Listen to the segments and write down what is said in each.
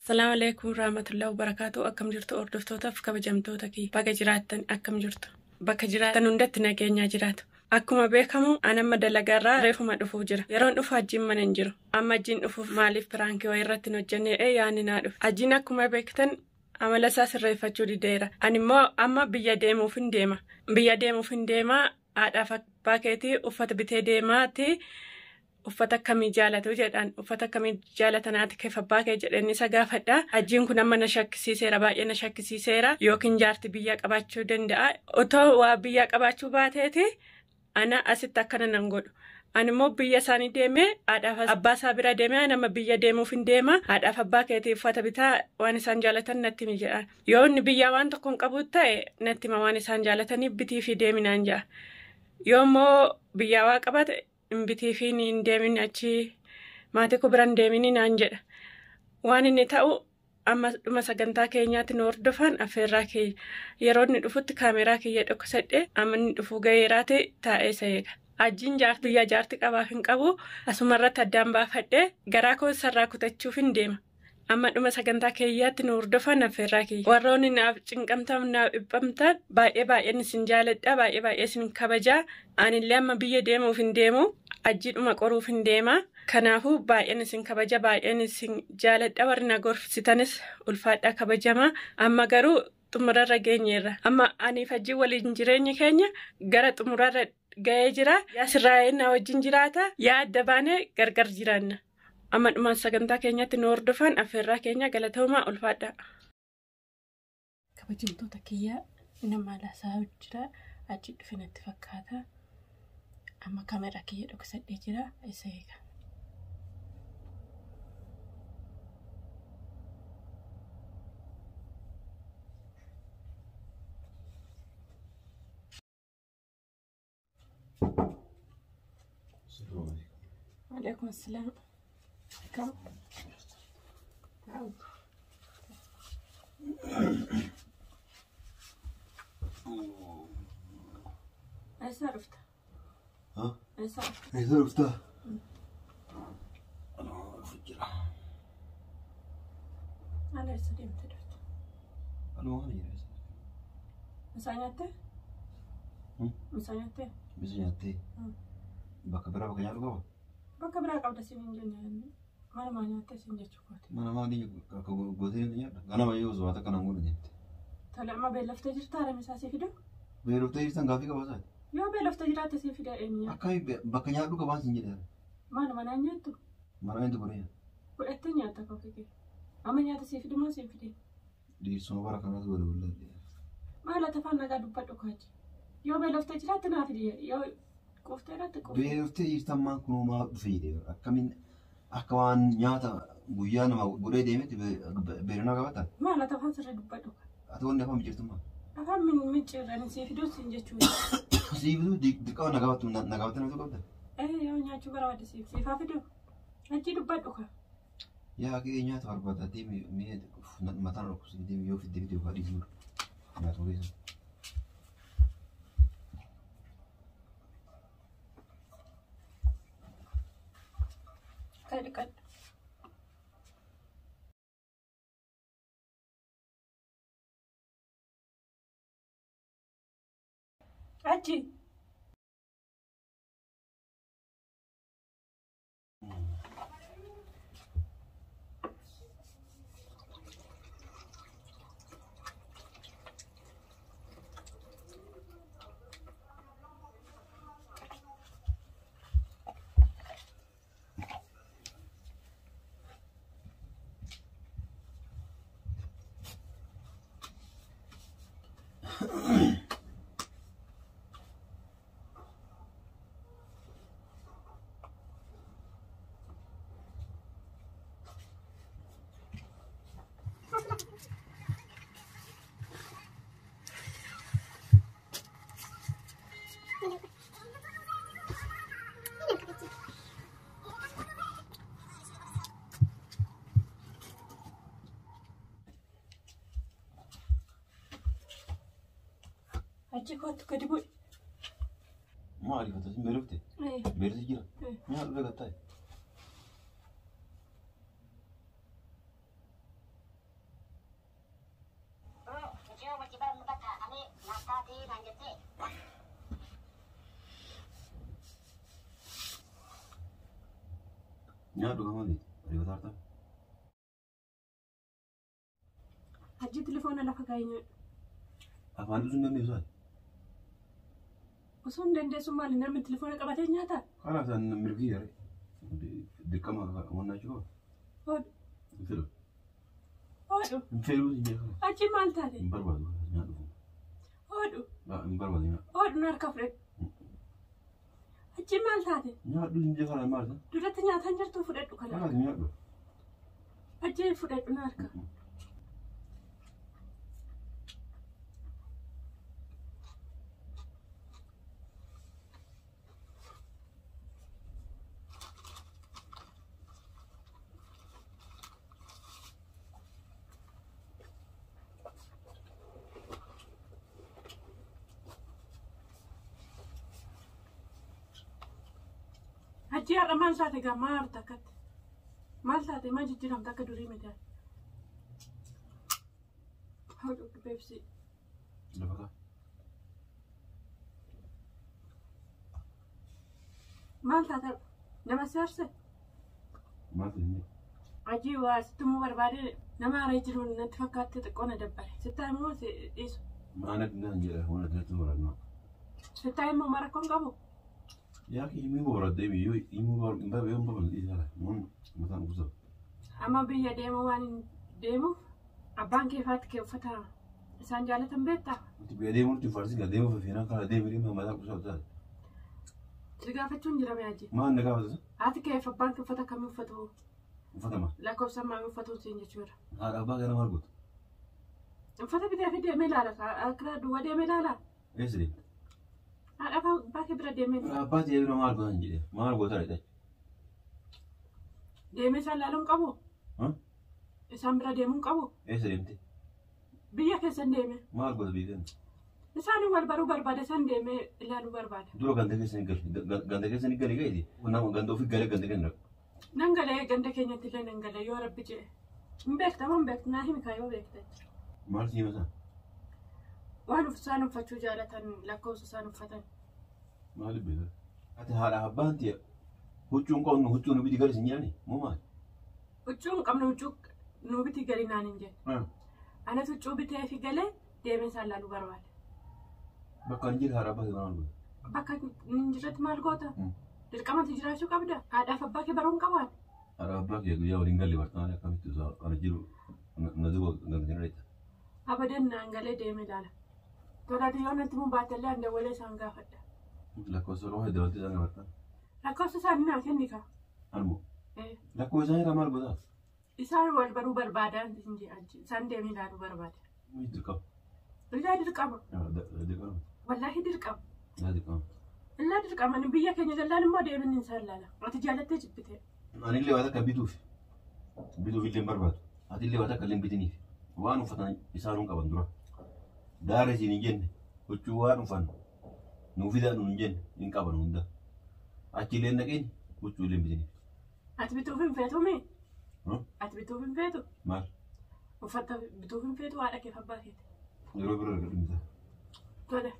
Salaamu alaikum rahmatullahi wabarakaatu. Akkam jirtu hordoftootaaf kabajamtoota kiyya. Baga jiraattan akkam jirtu. Bakka jiraatan hundatti nageenyaa jiraatu. Akkuma beekamu an amma dalagaarraa reefuma dhufuuf jira. Yeroon dhufu hajjiin mana hin jiru. Amma hajjiin dhufuuf maaliif piraankii wayii irratti hin hojjenne yaadni naa dhufe. Hajjiin akkuma beektan amala isaa sirreeffachuu dideera. Ani immoo amma biyya deemuuf hin deema. Biyya deemuuf hin deema. Haadhaaf abbaa keetii uffata bitee deemaati. Uffata akkamii jaalatu jedhaan uffata akkamii jaalatanaati keef abbaa kee jedheen isa gaafadha. Hajjiin kun amma na shakkisiiseera baay'ee na shakkisiiseera yookiin jaarti biyya qabaachuu danda'a. Otoo waa biyya qabaachuu baateeti ana asitti akkana nan godhu. Ani immoo biyya isaanii deemee haadhaaf abbaa isaa bira deemee nama biyya deemuuf hin deema. Haadhaaf abbaa keetii uffata bitaa waan isaan jaalatan natti himi jedha. Yoo inni biyya waan tokko hin qabu ta'e natti hima waan isaan jaalataniif bitii fi deeminaan jedha. Yoo immoo biyya waa qabate hin bitii fi hin deemin achi maatii koo bira hin deemin naan jedha. Waan inni ta'u amma dhuma sagantaa keenyaatti nu hordofan affeerraa kiyya. Yeroo inni dhufutti kaameraa kiyya dhoksadhe amma inni dhufuu gaheeraati taa'ee isa eega. Hajjiin jaarti biyya jaarti qabaaf hin qabu asuma irratti addaan baafadhe garaa koo sarraa kutachuuf hin deema. Amma dhuma sagantaa keenyaatti nu hordofan affeerraa kiyya. Warroonni naaf cinqamtan naaf dhibbamtan baay'ee baay'een isin jaaladha baay'ee baay'ee isin kabajaa. Anillee amma biyya deemuuf hin deemu hajjiidhuma qoruuf hin deema. Kanaafuu baay'een isin kabaja baay'een isin jaaladha warri na gorsitanis ulfaadhaa kabajama. Amma garuu xumurarra geenyeerra. Amma aniif hajjii waliin jireenyi keenya gara xumurarra ga'ee jira. Yaa sirraa'ee na wajjin jiraata. Yaa adda baanee gargar jiraanna. Amma dhumaan sagantaa keenyatti nu hordofan affeerraa keenya galatoomaa ulfaadha. Kabajamtoota kiyyaa nama laasaa jira. Achi dhufe natti fakkaata. Amma kaameraa kiyya dhoksadhee jira. Isa eega. Waalaikum salaam. Akkam? Eessaa dhufta? Eessaa dhufta? Eessa dhufta? Anuma jira. Haala eessa deemte dhufta? Anuma kana jira. Misaa nyaattee? Misaa nyaattee? Bisa nyaattee bakka biraa bakka nyaatu qaba? Bakka biraa qabda siin hin jenne. Manumaa nyaattee siin jechuu kooti. Mana maalii akka gootee ni nyaadha. Ganama yoo osoo akka naan godhu jette. Tole amma beellaftee jirtaa hara misaa sii fiduu? Beeloftee jirtan gaaffii qabaa isaati. Yoo beellaftee jiraatte sii fida eenyu? Akka bakka nyaadhu qabaan siin jedhe. Maal manaan nyaattu? Mana eenyu godhee nyaata? Godhattee nyaata kofi kee. Amma nyaata sii fidu moo sii fidee? Dhiirsuma bara kanaatu godhe wallee. Maal ati afaan nagaa dubbadhu kaachi. Yoo beellaftee jiraatte naa fidi yoo quuftee jiraatte quufte. Beeloftee jirtan maan kunoo maa dhufe jedhe akkamiin akka waan nyaata guyyaa nama godhee deemetti beelonaa qabata. Maal ati afaan sirrii dubbadhu. Ati wanni afaan mijirtu maal? Afaan micciirraan sii fiduu siin jechuudha. Sii fiduu dirqama na qabattu na qabatte namtu qabda. Yoo nyaachuu barbaadde siif haa fiduu. Achi dubbadhu ka. Yaa kee nyaata barbaada deemi mee mataan dhukkubsee deemi yoo fidde fidde yookaan dhiisuu nyaata keessa. Kan dhiqadhu. Achi. Achi kootu gadi bu'i. Maal ariifata siin beelofte? Beelti jira. Nyaata dhufe gattaa'e. Nyaadhu gama beektu. Ariifataa hartaa. Hajji telefoona lafa kaa'ee nyaadhu. Afaan dhusuu hin dandeessu ati. Osoo hin dandeessu maali namni telefoona qabatee nyaata? Kanaaf isaan mirgi yaare. Dirqama wannaa jiru. Hodhu. Hin fedhu. Hodhu. Hin fedhu hin jedhu. Achi maal taate? Hin barbaadu nyaadhu. Hodhu. Hin barbaadu nyaadhu. Hodhu harka fudhadhu. Achi maal taate? Nyaadhu hin jedhu maal taate? Duratti nyaataan jirtu fudhadhu kana. Kanaaf nyaadhu. Achi fudhadhu na harka. Hajji har'a maal taate gaa maal harta akkatti? Maal taate maal jijjiiramte akka durii miti? Hodhu beebsi. Lafa kaa. Maal taate nama si aarse? Maal ta'e hin jedhu. Hajji waa sitti immoo barbaade nama haaree jiru natti fakkaatte xiqqoo na dabbare. Sittaa immoo si dhiisu. Maal addunyaa hin jedha waan addunyaatti barbaadu. Sittaa immoo mara rakkoon qabu. Yaa himuu barbaadde yoo himuu barbaadde yoo barbaadde dhiisaa mun mataan kuusaa. Amma biyya deemu waan hin deemuuf abbaan kee faatti kee uffata isaan jaalatan beektaa? Nuti biyya deemuu nuti farsi gaa deemuu fefeenaa karaa deemee deemee mataa kuusaa taate. Si gaafachuun jira mee hajji? Maal na gaafata? Haati kee fi abbaan kee uffata akkamii uffatu? Uffata maal? Lakkoofsa akkamii uffatu siin jechuudha. Haadha abbaa gara maal gootu? Uffata bitee fi deemee ilaala. Akka duwwaa deemee ilaala. Eessa deemte? Haadha abbaa kee bira deemee ilaala. Abbaa ta'ee bira maal gootan jedhee maal goota dha? Deemee isaan ilaaluu hin qabu? Isaan bira deemuu hin qabu? Eessa deemte? Biyya keessan deeme. Maal goota biyya keessa? Isaan wal baruu barbaada isaan deemee ilaaluu barbaada. Dura ganda keessa ni gali. Ganda keessa ni gali gaiti. Nama ganda ofii galee ganda keessa ni Nan galee ganda keenyatti illee nan galee yoo rabbi jedhe. Hin beekta moo hin beektu naa himi yoo beekte. Maal si hima isaan? Waan isaan uffachuu jaalatan lakkoofsa isaan uffatan. Maaliif beekta? Ati haadha abbaan tiya huccuu hin qabnu huccuu nu biti gali sin jedhani moo maali? Huccuu hin qabnu huccuu nu biti gali naan hin jenne. Anas huccuu bitee fi galee deemee isaan ilaaluu barbaada. Bakka hin jirre haadha abbaa maal goota? Bakka hin jirretti maal goota? Dirqamatti jiraachuu qabda. Haadhaaf abbaa kee baruu hin qabaan. Haadha abbaa kee guyyaa waliin galle bartaan akkamitti osoo ana jiru na duuba ganda kana dheetta. Abadan naan galee deemee ilaala. Tolaati yoo natti mun baatellee an dawwalee isaan gaafadha. Lakkoofsa qofa dabaltee isaan gaafatta. Lakkoofsa isaanii naa kenni kaa. Anmoo. Lakkoofsa isaanii irraa maal gootaa? Isaan wal baruu barbaadan isaan deemee ilaaluu barbaada. Dirqama. Illaa dirqama. Dirqama. Wallaahi dirqama. Illaa dirqama. Illaa dirqama biyya keenya jallaan immoo deemin isaan ilaala. Ati jaalattee jibbite. Anillee waan akka bituuf bituuf illee hin barbaadu. Atillee waan akka illee hin bitiniif waan uffatan isaan hin qaban dura. Daara isiin hin jenne huccuu waan uffannu nuu fidaa nuun hin jenne hin qaban hunda. Achi illee naqeen huccuu illee hin bitiniif. Ati bituuf hin feetu mii? Ati bituuf hin feetu? Maal? Uffata bituuf hin feetu haadha keef abbaa keeti. Yeroo bira argadhu bitaa. Tole.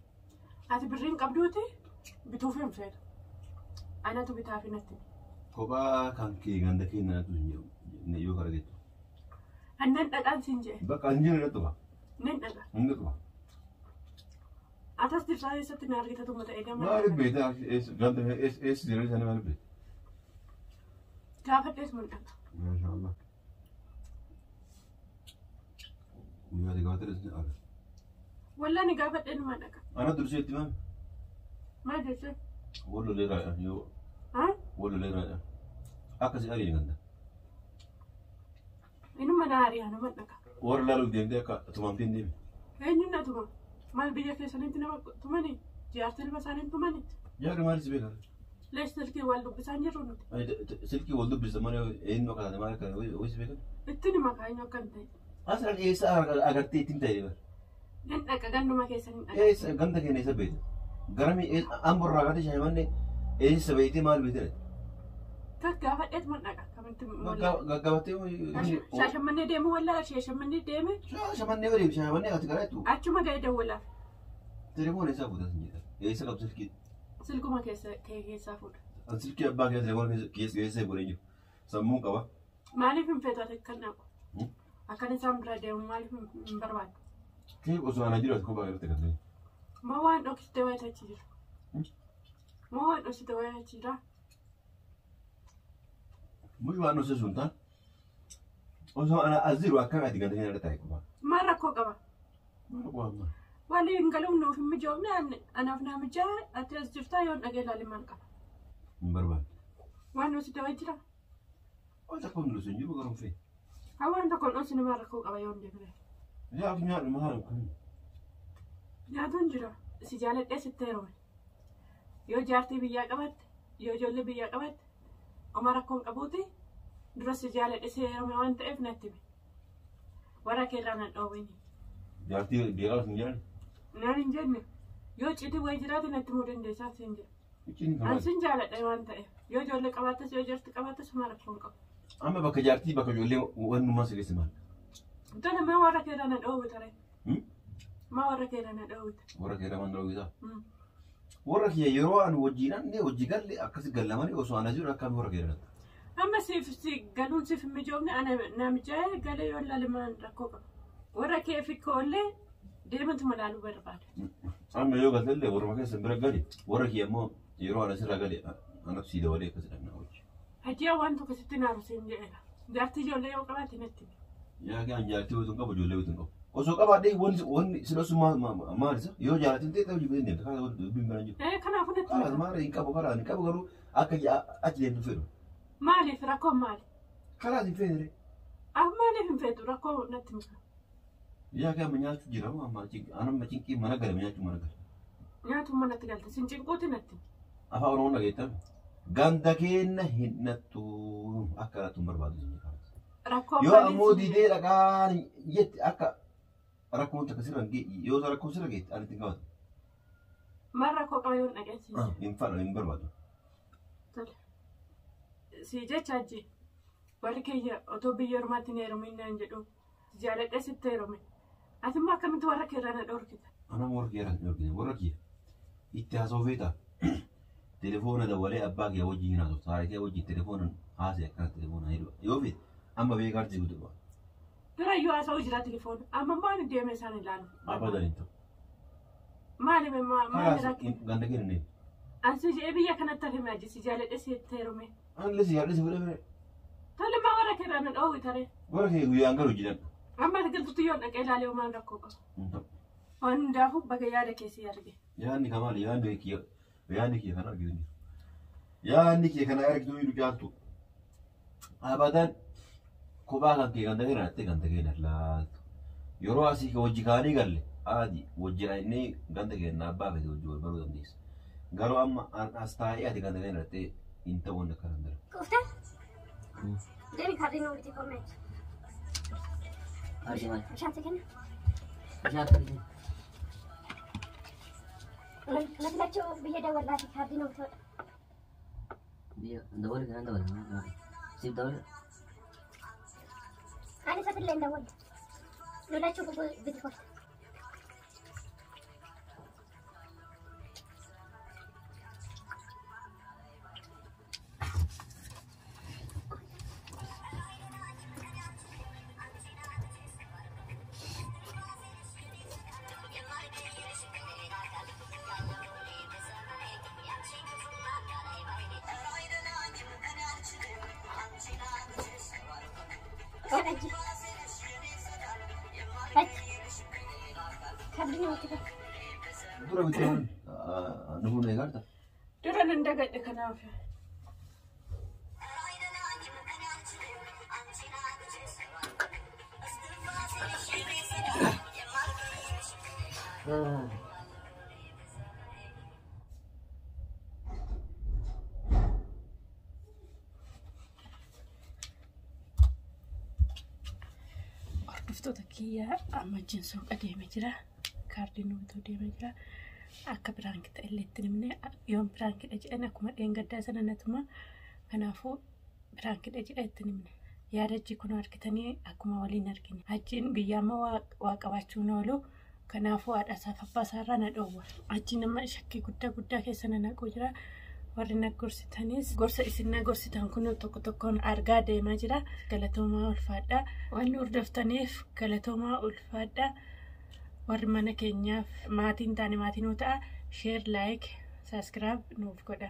Ati birrii hin qabduuti bituuf hin feetu. Anatu bitaaf natti. Kophaa kan kee ganda kee natu hin jedhu yoo kara geettu. Annan dhaqaan siin jedhe. Bakka hin jirre dhaqxu. Nan dhaqa. Hin dhaqxu. Atas dirsaa eessatti na argita tuma ta'e gama. Maaliif beektaa ganda eessa jiran isaanii maaliif beekta? Gaafadhees mun dhaqa. Maashaallah. Guyyaa ati gaafatee sin arga. Wallaan gaafadhee numa dhaqa. Ana dursee itti maami? Maal jechuun? Wallolee raadha yoo. Wallolee raadha. Akkasii ariin ganda. Inuma na ari'a nama dhaqa. Warra laaluuf deemtee akka tumamtee hin deemne. Eenyuun na tuma? Maal biyya keessanitti nama tumani? Jaartii ilma isaanii tumani? Jaarri maal si beekaa? Lees silkii wal dubbisaan jirru nuti. Silkii wal dubbisa malee eenyu akka taate maal akka wayii si beekan? Ittiin hima kaa eenyu akka hin ta'e. Asirra eessa agartee ittiin ta'e bara. Nan dhaqa ganduma keessan hin dhaqa. Eessa ganda keenya eessa beekta? Garami amborraa gadi shaayimannee eessa beektee maal beektee? Gaggaafadheet man dhaqa. Kamitti Gaggaafattee Shaashamannee deemuu wallaa shaashamannee deeme. Shaashamannee deemu shaashamannee ati karaa jettu. Achuma ga'ee dawwalaaf. Telefoon eessaa fuuta sin jedha. Eessa qabdu silkii? Silkuma keessa keessaa fuudha. An silkii abbaa keessa telefoon keessa keessa godhee jiru. Sammuun qaba. Maaliif hin feetu ati akkan dhaqu? Akkan isaan bira deemu maaliif hin barbaadu? Kee osoo ana jiru ati kophaa irratti galtee. Moo waan dhoksite wayii achi jira? Moo waan dhoksite wayii achi jira? Mucaa waan dhoksite sun taan. Osoo ana as jiru akkam ati ganda keenya irra taa'e kophaa. Maal rakkoo qaba? Maal rakkoo amma? Waliin galuun nuuf hin mijoofne anaaf naa mijaa ati as jirtaa yoon dhagee ilaali maal qaba? Hin barbaadu. Waan dhoksite wayii jira? Waan tokko hin dhoksu hin jiru garuu hin feetu. Haa waan tokko hin dhoksine maal rakkoo qaba yoon deemne? Yaa nyaadhu maal kun? Nyaatuun jira. Si jaaladhee sitti heerume. Yoo jaartii biyyaa qabaatte, yoo ijoollee biyyaa qabaatte, oma rakkoon qabuuti dura si jaaladhe si heerume waan ta'eef natti himi. Warra keerraa nan dhoowwini. Jaartii biyya qabatu hin jedhan? Naan hin jenne. Yoo icciitiin wayii jiraate natti himuu dandeessaa siin jedha. Icciitiin kan An maali? sin jaaladha waan ta'eef. Yoo ijoollee qabaattes yoo jaartii qabaattes oma rakkoon qabu. Amma bakka jaartii bakka ijoollee wannummaa si geesse maal? Tole maa warra keerraa na dhoowwita ree? Maa warra keerraa na dhoowwita? Warra keerraa waan dhoowwita? Warra kiyya yeroo ani wajjin anne wajji galle akkasi gallamanii osoo ana jiru akkami warra keerraa dhatta? Amma siif si galuun siif hin mijoofne ana naa mijaa'ee galee yoo laale maal rakkoo qaba? Warra kee fi koollee deemantuma laaluu barbaada. Amma yoo galtellee warruma keessan bira gali warra kiyya immoo yeroo ana sirraa gale anatu sii dabalee akkas dhanna wajji. Hajjiyaa waan tokko sitti naaru siin jedheera. Jaartii ijoollee yoo qabaatte natti himi. Yaa kee an jaartii wayii hin qabu ijoollee wayii hin qabu. Osoo qabaadhee wanni wanni si dhossu maal isa yoo jaalatin ta'e ta'uu jibbee deemta karaa dubbiin bira jiru. Ee kanaafuu natti Karaa himi. maal hin qabu karaa hin qabu garuu akka achi deemtu fedhu. Maaliif rakkoon maali? Karaa hin feene. Ah maaliif hin feetu rakkoo natti himi. Yaa kee amma nyaachuu jira moo amma amma cinqii mana gala nyaachuu mana gala. Nyaatuun manatti galte sin cinquuti natti himi. Afaan Oromoon dhageettan ganda keenna hin nattu akka nattu hin barbaadu sin jedha. Rakkoon Yoo maaliif ammoo sin didee dhaqaan jetti akka rakkoon takka sirra hin gee yoo rakkoon sirra geette ani ittiin qabatu. Maal rakkoo qaba yoon dhaqeen siin jedhe. Hin fadhu hin barbaadu. Tole. Si jecha ajji warri keeyya otoo biyya ormaatti hin heerumin naan jedhu si jaaladhee sitti heerume. Ati immoo akkamitti warra keerraa na dhorkita? Anam warra kiyya hin dhorkine warra kiyya itti haasa'uu feeta. Telefoona dawwalee abbaa kiyya wajjin hin haasoftu haadha kiyya wajjin telefoona haasa'e akkana telefoona hidhu yoo feete amma beekaa arti guutuu qaba. Dura iyyuu haasa'uu jira telefoona amma immoo ani deemee isaan ilaalu. Abadan hin ta'u. Maali maali Karaa rakkina? ganda keenya hin An si jedhee biyya kanatti hafe maaji si jaaladhee sitti heerume. Ani si jaaladhee si fuudhee fire. Tole maa warra keerraa na dhoowwi taree. Warra kee guyyaan galu jiran. Amma ati galtutti yoon dhaqee ilaalee homaan rakkoo qaba. Hin ta'u. Waan hundaafuu baga yaada kee si arge. Yaadni kamaali yaadni kiyya yaadni kiyya kana argitu hin jiru. Yaadni kiyya kana argitu hin jiru caaltu. Abadan kophaa kan kee ganda keenya dhattee ganda keenya laaltu. Yeroo asii hojii kaanii galle aadi hojii inni ganda keenya abbaa fete hojii wal baruu dandeessa. Garuu amma as taa'ee ati ganda keenya dhattee hin ta'u wanni akkana hin jiru. Gooftaa? Deemi kaarrii nuu biti koomee. Arjii maal? Bishaan si kenna. Bishaan akkamitti? Na filachuu biyya dawwallaati kaarrii nuu bitudha. Biyya dawwali kanaan dawwala. Siif dawwali. Ani isa fillee hin dawwalle. Nu lachuu biti koofta. Aji. Aji. Kaarrii nuu biti koofta. Dura bitee nu fuudhee gaarta. Dura nan dagadhe kanaaf. Hordoftoota kiyyaa amma wajjin suuqa deemee jira. Kaardiin nu bituu deemee jira. Akka piraankii ta'e illee itti himne yoon piraankiidha jedhan akkuma dheengaddaa sana natuma. Kanaafuu piraankiidha jedha itti himne. Yaada hajji kun argitanii akkuma waliin argine. Hajjiin biyya amma waa qabaachuun oolu. Kanaafuu haadha isaaf abbaa isaarraa na dhoowwa. Hajjiin amma shakkii guddaa guddaa keessa na naquu jira. Warri na gorsitanis gorsa isin na gorsitan kun tokko tokkoon argaa deemaa jira. Galatoomaa ulfaadha. Waan nu hordoftaniif galatoomaa ulfaadha. Warri mana keenyaaf maatiin taane maatii nuu ta'a. Share, like, subscribe nuuf godha.